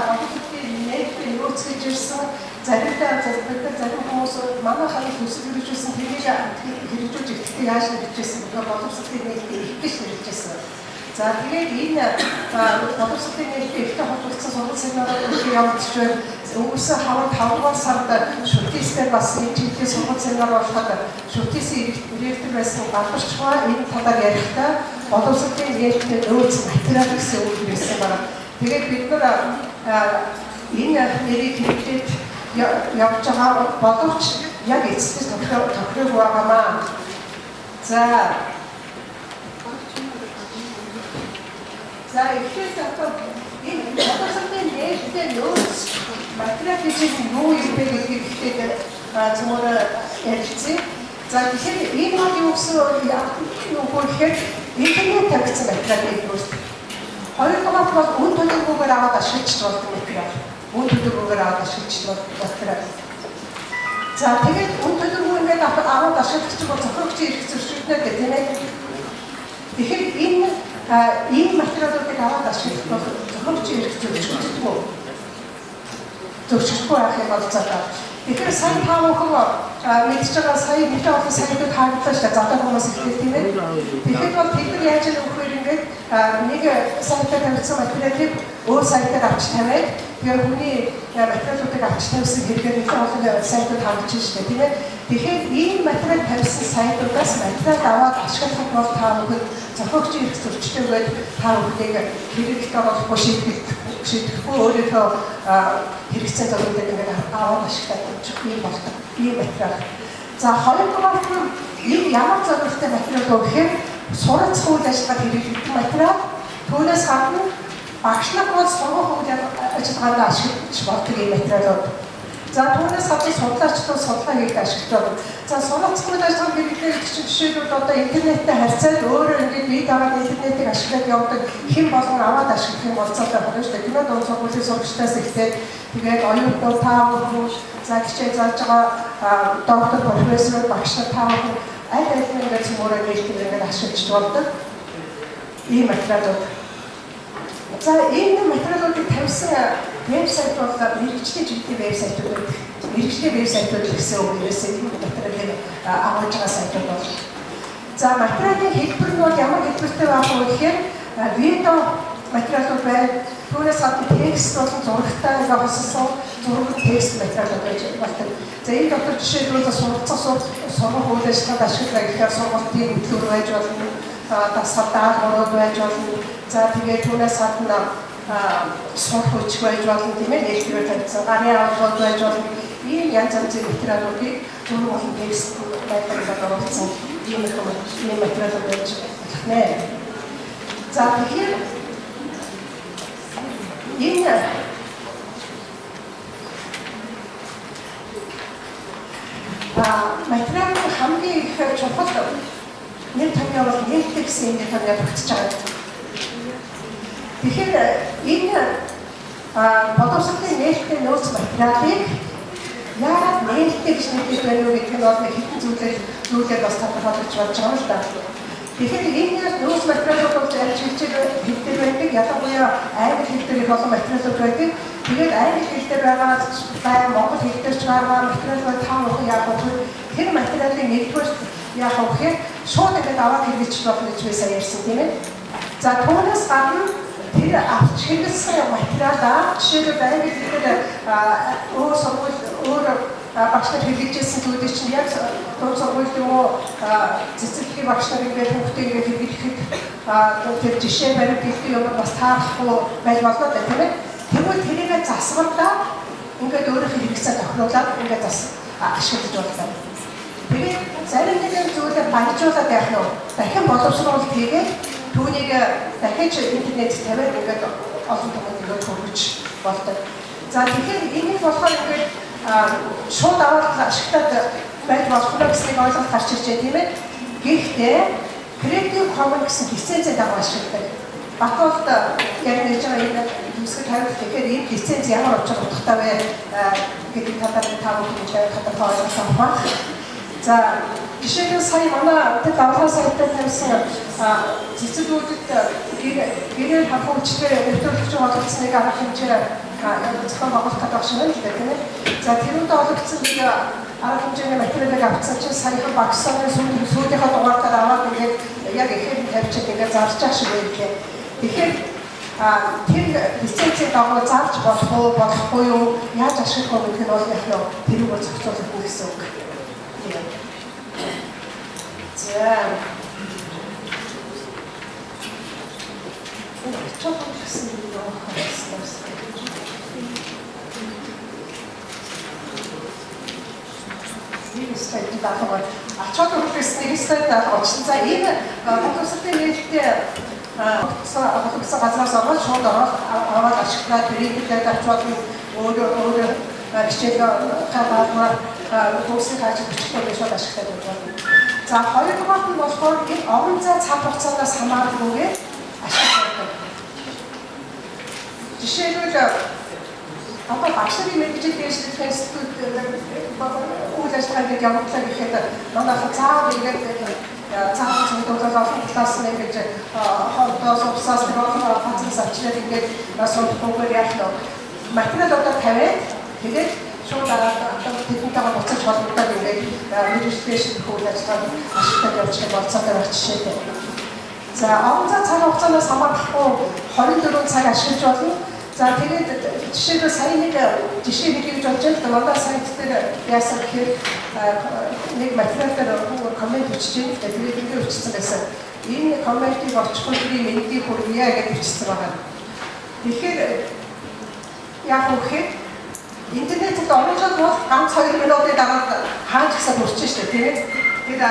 боловсролын нээлттэй нөөц гэж ирсэн. Заримдаа бид нар зарим хүмүүс манай ханыг төсөл хэрэгжүүлсэн, тэрийг хэрэгжүүлж эхлэхдээ яаж нэрлэжсэн бэ? Боловсролын нээлттэй их гэж нэрлэжсэн. За, тэгээд энэ боловсролын нээлттэй ихтэй холбогдсон сургууль семинарууд явагдаж байна. Өнгөрсөн хавар 5 дугаар сард ШУТИС-ээр бас энэ чиглэлийн сургууль семинар болоход ШУТИС-ийн ректор байсан Галбарчхаа энэ талаар ярихдаа боловсролын нээлттэй нөөц материал гэсэн үг байсан байна. Тэгээд бид нар энэ нэрийг хэрэглээд явж байгаа боловч яг эцэст тохирог байгаамаа. За, эхлээд одоо энэ боловсролын нээлттэй нөөц материал гэж юу юм бэ гэдгийг эхлээд цөмөр ярилцъя. За, тэгэхээр энэ бол юу гэсэн юу гэхээр интернет тавигдсан материал нэгдүгээр. Хоёрдугаар бол үн төлөвлөгөөгөөр аваад ашиглаж болдог материал. Үн төлөвлөгөөгөөр аваад ашиглаж болдог материал. За, тэгээд үн төлөвлөгөө ингээд аваад ашиглах чинь бол зохиогчийн эрх зөрчигдөнө гэх, тийм ээ. Тэгэхээр энэ ийм материалуудыг аваад ашиглах бол зохиогчийн эрх зөрчигддэггүй. Зөрчигдөхгүй байх юм бол цаа. Тэгэхээр сая та бүхэн мэдж байгаа, сая нэлээд олон сайтууд хаагдсан шүү дээ. Залуу хүмүүс ихтэй, тийм ээ. Тэгэхээр бол тэд нар яаж ийм вэхээр ингээд нэг сайтаар тавьсан материалыг өөр сайтаар авч тавиад, тэгээ хүний материалуудыг авч тавьсан хэрэгээр нэлээд олон сайтууд хаагдаж шүү дээ, тийм ээ. Тэгэхээр ийм материал тавьсан сайтуудаас материал аваад ашиглах бол та бүхэн зохиогчийн эрх зөрчилдөөгөөд та бүхнийг хэрэгт оруулахгүй, шийдэхгүй, өөрийнхөө хэрэгцээ зүйлүүдийг ингээд аваад ашиглаад ийм болдог. Ийм материал. За, хоёрдугаар нь энэ ямар зорилготой материал вэ гэхээр суралцах үйл ажиллагаанд хэрэглэгдэх материал. Түүнээс гадна багшлах бол сургах үйл ажиллагаанд ашиглаж болдог ийм материалууд. За, түүнээс гадна судлаачдад судалгаа хийхэд ашиглаж байна. За, суралцах үйл ажиллагаанд хэрэглэх гэдэг чинь жишээлбэл одоо интернеттэй харьцаад өөрөө ингээд бие дагаад интернетийг ашиглаад явдаг, хэн болгон аваад ашиглах юм болцоотой байна шүү дээ. Кино дунд сургуулийн сурагчдаас эхлээд тэгээд оюутнууд, та бүхэн, за, хичээл зааж байгаа доктор, профессор, багш нар, та бүхэн аль аль нь ингээд цөмөөрөө нээлтээр ингээд ашиглаж болдог ийм материалууд. За, энэ материалуудыг тавьсан вебсайт бол мэргэжлийн чиглэлийн вебсайтууд байдаг. Мэргэжлийн вебсайтууд гэсэн үг ерөөсөө энэ материалыг агуулж байгаа сайтууд бол. За, материалын хэлбэр нь бол ямар хэлбэртэй байх вэ гэхээр видео материалууд байна. Түүнээс гадна текст болон зурагтай, ингээд хосолсон зураг, текст материалууд байж болдог. За, энэ дотор жишээлбэл суралцах, сургах үйл ажиллагаанд ашиглах гэхээр сургалтын хөтөлбөр байж болно, дасгал даалгаврууд байж болно. За, тэгээд түүнээс гадна сурах хүч байж болно, тийм ээ, нээлтээр тавьсан гарын авлагууд байж болно. Ийм янз янзын материалуудыг зураг болон текст байдлаар оруулсан ийм их ийм материалууд байж болох нэ. За, тэгэхээр энэ материалын хамгийн их чухал нэр томьёо бол нээлттэй гэсэн нэр томьёо тогтож байгаа. Тэгэхээр энэ боловсролын нээлттэй нөөц материалыг яагаад нээлттэй гэж нэрлэж байна вэ гэдэг нь бол нэг хэдэн зүйлээр бас тодорхойлж болж байгаа юм л да. Тэгэхээр энэ нөөц материалууд бол аль хэл дээр байдаг, ялангуяа англи хэл дээр их олон материалууд байдаг. Тэгээд англи хэл дээр байгаа бай, монгол хэл дээр ч байгаа материалууд та бүхэн яах вэ? Тэр материалыг нэгдүгээр яах вэ гэхээр шууд ингээд аваад хэрэглэж болно гэж би сая ярьсан, тийм ээ. За, түүнээс гадна тэр авч хэрэглэсэн материалаа жишээлбэл англи хэл дээр өөр сургууль, өөр багш нар хэрэглэжсэн зүйлийг чинь яг дунд сургууль юм уу цэцэрлэгийн багш нар ингээд хүүхдээ ингээд хэрэглэхэд тэр жишээ баримт дэлхий юм бас таарахгүй байж болно да, тийм ээ. Тэгвэл тэрийгэ засварлаа ингээд өөрийнхөө хэрэгцээ тохируулаад ингээд зас ашиглаж болно. Тэгээд зарим нэгэн зүйлээр баяжуулаад яах нь вэ? Дахин боловсруулалт хийгээд түүнийг дахиж интернет тавиад ингээд олон түмэнд ингээд хүргэж болдог. За, тэгэхээр энийг болохоор ингээд шууд аваад ашиглаад байж болох нь гэснийг ойлголт гарч иржээ, тийм ээ. Гэхдээ Creative Commons гэсэн лицензээ дагуу ашигладаг. Батуулд яг нэрж байгаа энэ үүсгэл хариулт. Тэгэхээр энэ лиценз ямар учир утгатай вэ гэдэг талаар та бүхэн тодорхой ойлголт авах байх. За, жишээлбэл сая манай тэр давлгаа сайтаар тавьсан цэцэрлэгүүдэд гэрээр харах үйлчлэгээ нэвтрүүлэгч олгоцсныг арга хэмжээ зохион байгуулах гэдэг шиг байна л да, тийм ээ. За тэрүүндээ олгдсон нэг арга хэмжээний материалыг авцсан чинь саяхан багсааны сүүлийнхээ дугаар дээр аваад ингээд яг ихээр нь тавьчихад ингээд зарж байгаа шиг байлээ. Тэгэхээр тэр лицензийн дагуу зарж болох уу, болохгүй юу, яаж ашиглах уу гэдэг нь бол яг нь тэрүүгээр зохицуулах гэсэн үг. Тийм. За. Ачаад гэсэн юм байна. Нэг слайд даалгавар ачаад өгсөн нэг слайд даалгавар. За энэ боловсролын нээлттэй болгосон газраас ороод шууд ороод аваад ашиглаад принтерээр авч болно. Өөрөө өөрөө хичээл даалгавар курсын ажил бичихгүй шууд ашиглаад явж байна. За хоёрдугаарт нь болохоор энэ орон зай цаг хугацаанаас хамааралгүйгээр ашигладаг. Жишээлбэл одоо багш нарын мэргэжил дэвшлэх институт үйл ажиллагаа ингээд явууллаа гэхэд манайха заавал ингээд заавал зөвлөлд олон талаас нь ингээд хоолдоос увсаас тэр олон газраас авчираад ингээд сурахгүйгээр яах нь материал одоо тавиад тэгээд шууд одоо тэдэнтэйгээ буцаж холбогдоод ингээд мэргэжил дэвшлэх үйл ажиллагааг ашиглаад явуучих болцоотой байх жишээтэй. За орон зай цаг хугацаанаас хамаарахгүй 24 цаг ашиглаж болно. За тэгээд жишээлбэл сая нэг жишээ хэлье гэж бодож байна. Манай сайт дээр яасан гэхээр нэг материал дээр comment бичиж байна. Тэгээд ингэ бичсэн байсан. Энэ comment ийг очих өдрийн мэндийг хүргье гэж бичсэн байгаа. Тэгэхээр яг вэ гэхээр интернетэд оруулаад бол ганц 2 минутын дараа хааж гисад хүрч штэ, тийм ээ. Тэр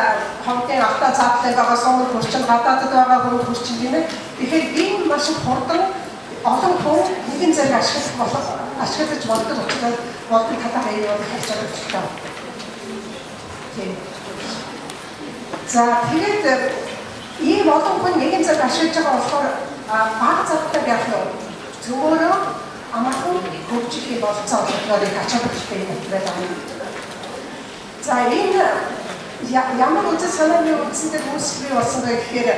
ховдын автаа заадлаа байгаа сумар хүрчин, гадаадд байгаа хүн хүрчин, тийм ээ. Тэгэхээр энэ маш их хурдан олон хүн нэгэн зэрэг ашиглах болох ашиглаж болдог учраас болдог талаар энэ бол харж байгаа хэрэгтэй. Тийм. За тэгээд ийм олон хүн нэгэн зэрэг ашиглаж байгаа болохоор бага зартай яах нь зөмөрөө амархан хөгжих юм болцоо олгохоор их ач холбогдолтой юм байна. За энэ ямар үзэл санааны үндсэн дээр үүсэл бий болсон бэ гэхээр